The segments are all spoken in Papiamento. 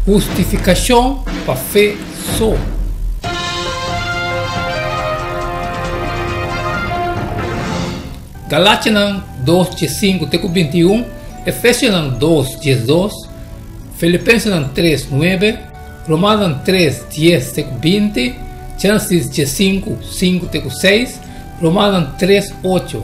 Hustifikashon pa fe so. Galatianan 2, 15 te ku 21, Efesionan 2, 12, Filipensenan 3, 9, Romanonan 3, 10 te ku 20, Génesis 15, 5 te ku 6, Romanonan 3, 8.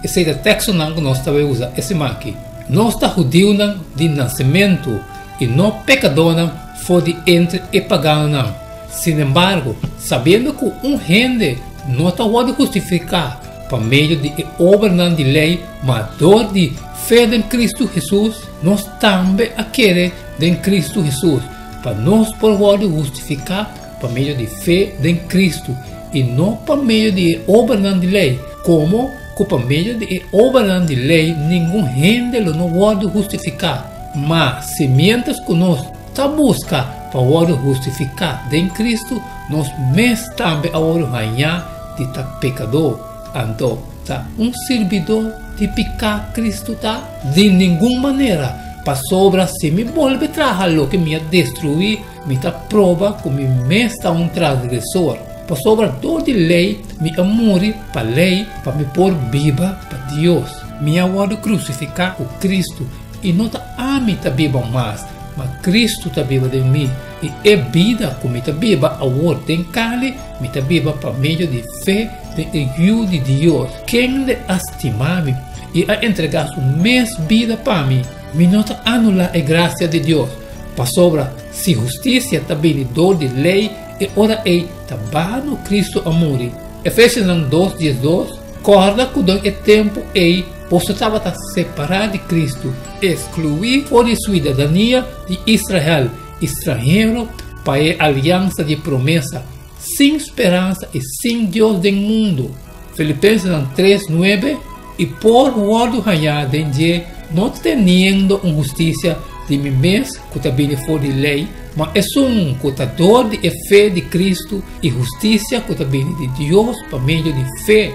Esei ta tekstonan ku nos ta bai usa e siman aki. Nos ta hudiunan di nasementu i no pekadónan for di entre e paganonan. Sinembargo, sabiendo ku un hende no ta wòrdu hustifiká pa medio di e obranan di lei, ma dor di fe den Kristu Hesus, nos tambe a kere den Kristu Hesus, pa nos por wòrdu hustifiká pa medio di fe den Kristu i no pa medio di e obranan di lei, komo ku pa medio di e obranan di lei ningun hende lo no wòrdu hustifiká. Ma si miéntras ku nos ta buska pa wòrdu hustifiká den Kristu, nos mes tambe a wòrdu hañá di ta pekadó, anto ta un sirbidó di piká Kristu ta? Di ningun manera! Pasobra si mi bolbe traha loke mi a destruí, Mi ta proba ku mi mes ta un transgresor, pasobra dor di lei mi a muri pa lei pa mi por biba pa Dios. Mi a wòrdu krusifiká ku Kristu, i no ta ami ta biba mas, ma Kristu ta biba den mi. I e bida ku mi ta biba awor den karni, mi ta biba pa medio di fe den e Yu di Dios, kende a stima mi i a entregá su mes bida pa mi. Mi no ta anulá e grasia di Dios, Pasobra si hustisia ta bini dor di lei, e ora ei ta bano Kristu a muri. Efesionan 2, 12, Kòrda ku den e tempu ei boso tabata separá di Kristu, ekskluí for di suidadania di Israel i stranhero pa e aliansa di promesa, sin speransa i sin Dios den mundu. Filipensenan 3, 9, I por wòrdu hañá den dje, no teniendo un hustisia di mi mes ku ta bini for di lei, ma esun ku ta dor di e fe di Kristu i hustisia ku ta bini di Dios pa medio di fe.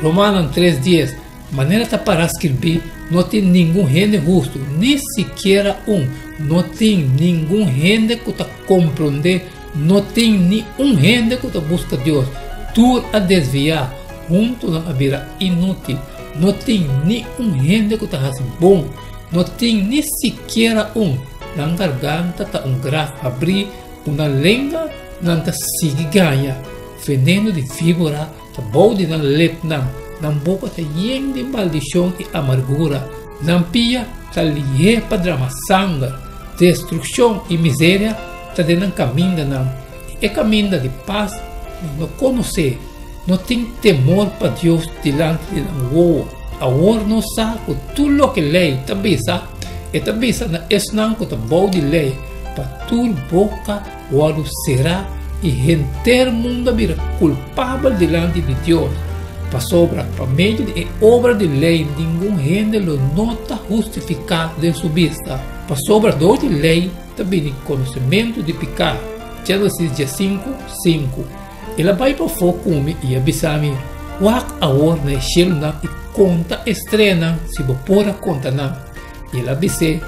Romanonan 3, 10, Manera ta pará skirbí, No tin ningun hende hustu, ni sikiera un, no tin ningun hende ku ta komprondé, no tin ni un hende ku ta buska Dios. Tur a desviá, huntu nan a bira inútil. No tin ni un hende ku ta hasi bon, no tin ni sikiera un. Nan garganta ta un graf habrí, ku nan lenga nan ta sigui gaña. Veneno di víbora Ta bou di nan lepnan, nan boka ta yen di maldishon i amargura, nan pia ta lihé pa drama sanger. Destrukshon i miseria ta den nan kamindanan, i e kaminda di pas nan no konosé. No tin temor pa Dios dilanti di nan wowo. Awor nos sa ku tur loke lei ta bisa, e ta bisa na esnan ku ta bou di lei, pa tur boka wòrdu será i henter mundu a bira kulpabel dilanti di Dios, pasobra pa medio di e obra di lei ningun hende lo no ta hustifiká den su bista, pasobra dor di lei ta bini konosementu di piká. Génesis 15, 5. El a bai pafó ku mi i a bisa mi, Wak awor na e shelunan i konta e streanan si bo por a konta nan. I el a bis'é,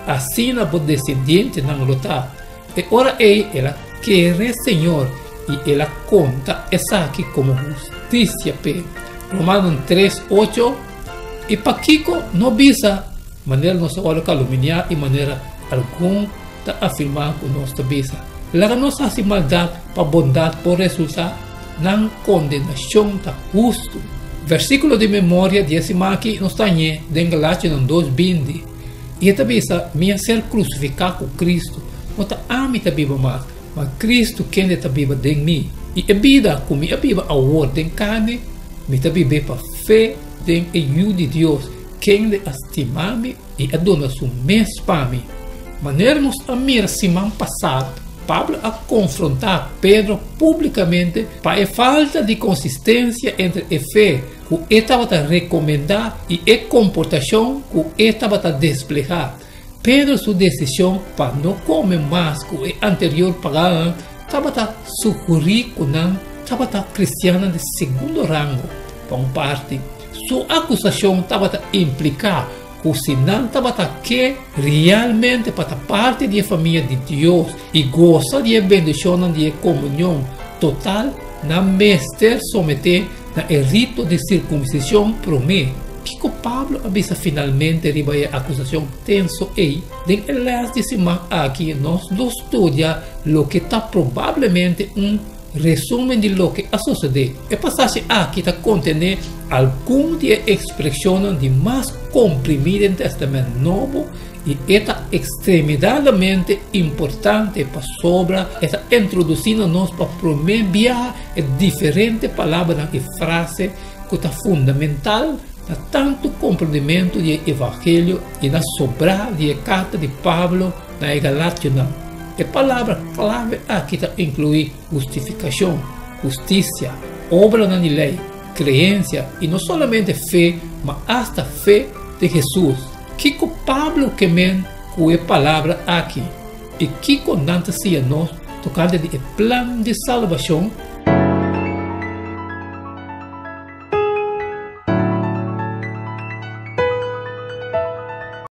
Asina bo desendientenan lo ta. E ora ei el a kere Señor i el a konta esaki komo hustisia p'e. Romanonan 3, 8, I pakiko no bisa manera nos a wòrdu kalumniá i manera algun ta afirmá ku nos ta bisa, Laga nos hasi maldat pa bondat por resultá? Nan kondenashon ta hustu. Versíkulo di memoria di e siman aki nos ta hañ'é den Galationan 2, 20. I e ta bisa, Mi a ser krusifiká ku Kristu. No ta ami ta biba mas, ma Kristu kende ta biba den mi. I e bida ku mi a biba awor den karni, mi ta bib'é pa fe den e Yu di Dios, kende a stima mi i a duna su mes pa mi. Manera nos a mira siman pasá, Pablo a konfrontá Pedro públikamente pa e falta di konsistensia entre e fe ku e tabata rekomendá i e komportashon ku e tabata desplegá. Pedro su desishon pa no kome mas ku e anterior paganan tabata sugerí ku nan tabata kristiannan di segundo rango. Pa un parti, su akusashon tabata impliká. Ku si nan tabata ke realmente pa ta parti di e famia di Dios i gosa di e bendishonnan di e komunion total, nan mester someté na e rito di sirkumsishon promé. Kiko Pablo a bisa finalmente riba e akusashon tenso ei? Den e lès di siman aki nos lo studia loke ta probablemente un Resumen di loke a sosodé. E pasashi aki ta kontené algun di e ekspreshonnan di mas komprimí den Tèstamènt Nobo i e ta ekstremidadamente importante pasobra e ta introdusí na nos pa promé biaha e diferente palabranan i frase ku ta fundamental na tantu komprendimentu di e evangelio i na sobrá di e karta di Pablo na e Galationan. E palabra klave aki ta inkluí hustifikashon, hustisia, obranan di lei, kreensia i no solamente fe ma asta fe den Hesus. Kiko Pablo ke men ku e palabra aki i kiko nan ta siña nos tokante di e plan di salbashon?